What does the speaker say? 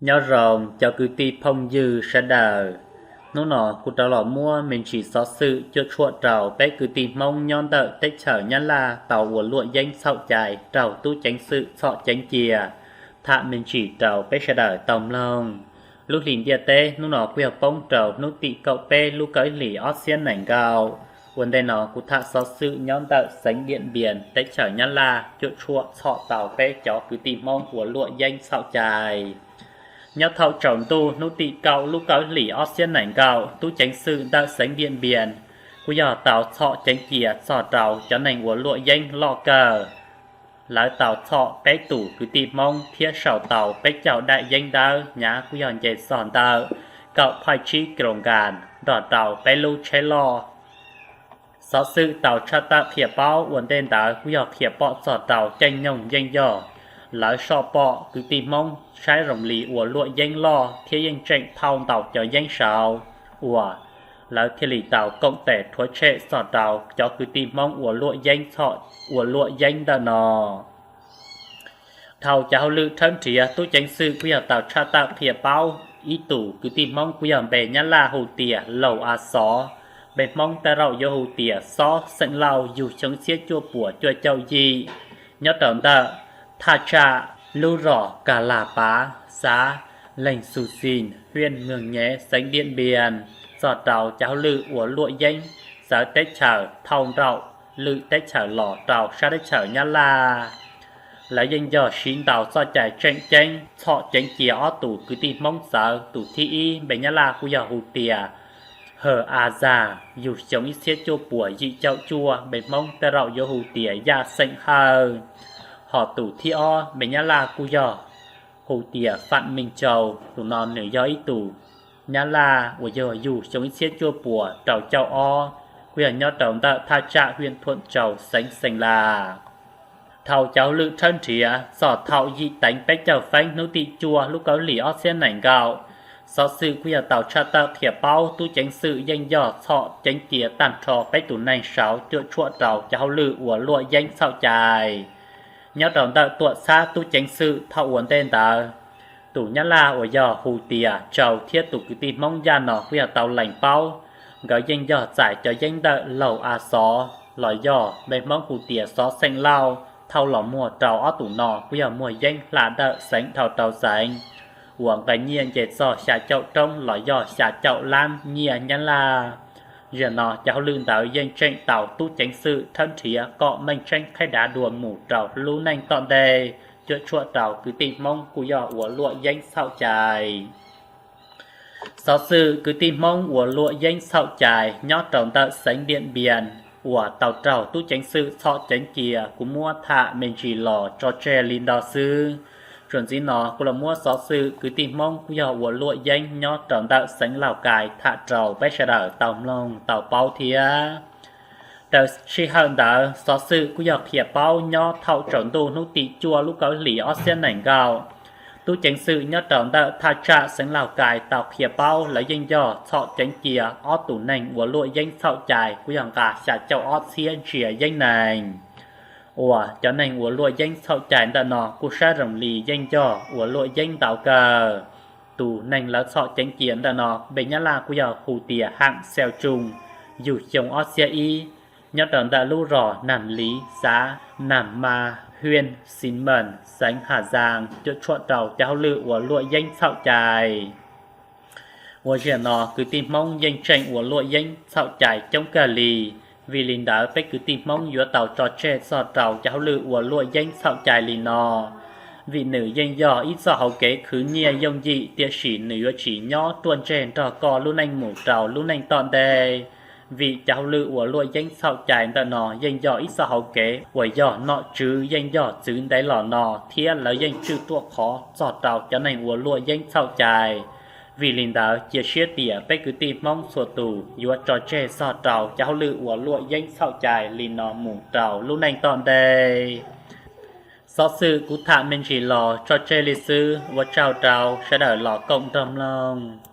Nyob zoo cov kwv tij phooj ywg sawv daws, hnub no kuv rov los muab me ntsis xov xwm cuam tshuam rau peb kwv tij Hmoob nyob ntawm teb chaws Nyab Laj tau ua luam yeeb txhaum cai raug tub ceev xwm txhom ceev cia, tham me ntsis rau peb sawv daws tau mloog. Lub hlis ntiaj teb hnub no kuj yog poob rau hnub tim kaum peb lub kawg hlis ob txhiab nees nkaum. Ua ntej no kuv tham xov xwm nyob ntawm xeev Diam Npias teb chaws Nyab Laj cuam tshuam txhom tau peb cov kwv tij Hmoob ua luam yeeb txhaum cai. Nyob thaum tsaus ntuj hnub tim kaum lub kawg hlis ob txhiab nees nkaum, tub ceev xwm ntawm xeev Diam Npias kuj yog tau txhom ceev cia txog rau cov neeg ua luam yeeb loj kawg. Lawv tau txhom peb tus kwv tij Hmoob thiab sau tau peb caug daim yeeb dawb, hnyav kuj yog nce txog ntawm kaum phaj tsib kis lus nkas nrog rau peb lub tsheb loj. Xov xwm tau tshaj tawm qhia paub ua ntej ntawd kuj yog qhia pom txog rau caij nyoog yeej yog lawv soj pom kwv tij Hmoob saib zoo li ua luam yeeb loj thiab yeej tseem thauj ntau cov yeeb saud, uas lawv thiaj li tau koom tes rhuav tshem txog rau cov kwv tij Hmoob ua luam yeeb txhom ua luam yeeb ntawm no. Dhau cov hauj lwm rhawb nrhiav, tub ceev xwm kuj yog tau tshaj tawm qhia paub ib tus kwv tij Hmoob kuj yog npe Nyab Laj hu tias Laus A Xov, npe Hmoob tej zaum yuav hu tias Xob xeem Lauj, yug xyoo ib txhiab cuaj puas cuaj caum yim, nyob rau ntawm thaj tsam lub zos Kas Las Pav, xav Leej Xus Xis, hwj Moos Nyev, xeev Diam Npias, txog rau cov hauj lwm ua luam yeeb txawv teb chaws thauj nraum lwm teb chaws los rau sab teb chaws Nyab Laj. Lawv yeej yog siv ntau txoj cai tseem ceeb txhom ceev cia ob tus kwv tij Hmoob txawv. Tus thib ib npe Nyab Laj kuj yog hu tias Hawj A Zas, yug xyoo ib txhiab cuaj puas yim caum cuaj, npe Hmoob tej zaum yuav hu tias Yaj xeem Hawj. Ho tus thib ob npe Nyab Laj kuj yog hu tias Fam Meej Tsau. Tus no nws yog ib tus Nyab Laj uas yog yug xyoo ib txhiab cuaj puas rau caum ob, kuj yog nyob rau ntawm thaj tsam hwj Thuam Tsau, xeev Xeem Las. Dhau cov hauj lwm rhawb nrhiav, txog thaum yim teev peb caug feeb hnub tim cuaj lub kawg hlis ob txhiab nees nkaum, xov xwm kuj yog tau tshaj tawm qhia paub tub ceev xwm yeej yog txhom ceev cia tag nrho peb tus neeg saud cuam tshuam rau cov hauj lwm ua luam yeeb txhaum cai. Nyob rau ntawm tuam txhab tub ceev xwm thaum ua ntej ntawd, tus Nyab Laj uas yog hu tias Tsau thiab tus kwv tij Hmoob Yaj no kuj yog tau lees paub, nkawd yeej yog txais cov yeeb ntawm Laus A Xov los yog npe Hmoob hu tias Xov xeem Lauj thauj los muag rau ob tus no kuj yog muag yeeb hla dawm xeev dhau rau xeev, uas nqe nyiaj nce txog xya caum roob los yog xya caum lab nyiaj Nyab Laj. Zaum no cov hauj lwm ntawd yeej tseem tau tub ceev xwm rhawb nrhiav kom meej tseeb qhib dav dua mus rau lub neej tom ntej, cuam tshuam rau kwv tij Hmoob kuj yog ua luam yeeb txhaum cai. Xov xwm kwv tij Hmoob ua luam yeeb txhaum cai nyob rau ntawm xeev Diam Npias uas tau raug tub ceev xwm txhom ceev cia kuv muab tham me ntsis los tso tseg li ntawd xwb. Txuas ntxiv no kuv los muab xov xwm kwv tij Hmoob kuj yog ua luam yeeb nyob rau ntawm xeev Laus Kais tham rau peb sawv daws tau mloog tau paub thiab. Raws sij hawm ntawd xov xwm kuj yog qhia paub nyob thaum tsaus ntuj hnub tim cuaj lub kawg hlis ob txhiab nees nkaum, tub ceev xwm nyob rau ntawm thaj tsam xeev Laus Kais tau qhia paub lawv yeej yog txhom ceev cia ob tus neeg ua luam yeeb txhaum cai kuj yog nqa xya caum ob txhiab ntsiav yeeb nees, uas cov neeg ua luam yeeb txhaum cai ntawm no kuj saib zoo li yeej yog ua luam yeeb ntau kawg. Tus neeg lawv txhom ceev cia ntawm no npe Nyab Laj kuj yog hu tias Ham Xeo Tsoo, yug xyoo ob txhiab ib, nyob rau ntawm lub zos Nam Liv, xav Nam Mas, hwj Xis Mees, xeev Has Zaas, cuam tshuam rau cov hauj lwm ua luam yeeb txhaum cai. Uas zaum no kwv tij Hmoob yeej tseem ua luam yeeb txhaum cai coob kawg li. Vim li ntawd peb kwv tij Hmoob yuav tau tso tseg txog rau cov hauj lwm ua luam yeeb txhaum cai li no, vim nws yeej yog ib txoj hauv kev khwv nyiaj yooj yim, tiam sis nws yuav tsis nyob ruaj ntseg nrog koj lub neej mus rau lub neej tom ntej. Vim cov hauj lwm ua luam yeeb txhaum cai ntawm no yeej yog ib txoj hauv kev uas yog nom tswv yeej yog txwv ntev los no, thiab lawv yeej tswj ruaj khov txog rau cov neeg ua luam yeeb txhaum cai. Vim li ntawd cia siab tias peb kwv tij Hmoob txhua tus yuav tso tseg txog rau cov hauj lwm ua luam yeeb txhaum cai li no mus rau lub neej tom ntej. Xov xwm kuv tham me ntsis los tso tseg li xwb, ua tsaug rau sawv daws los koom nrog mloog.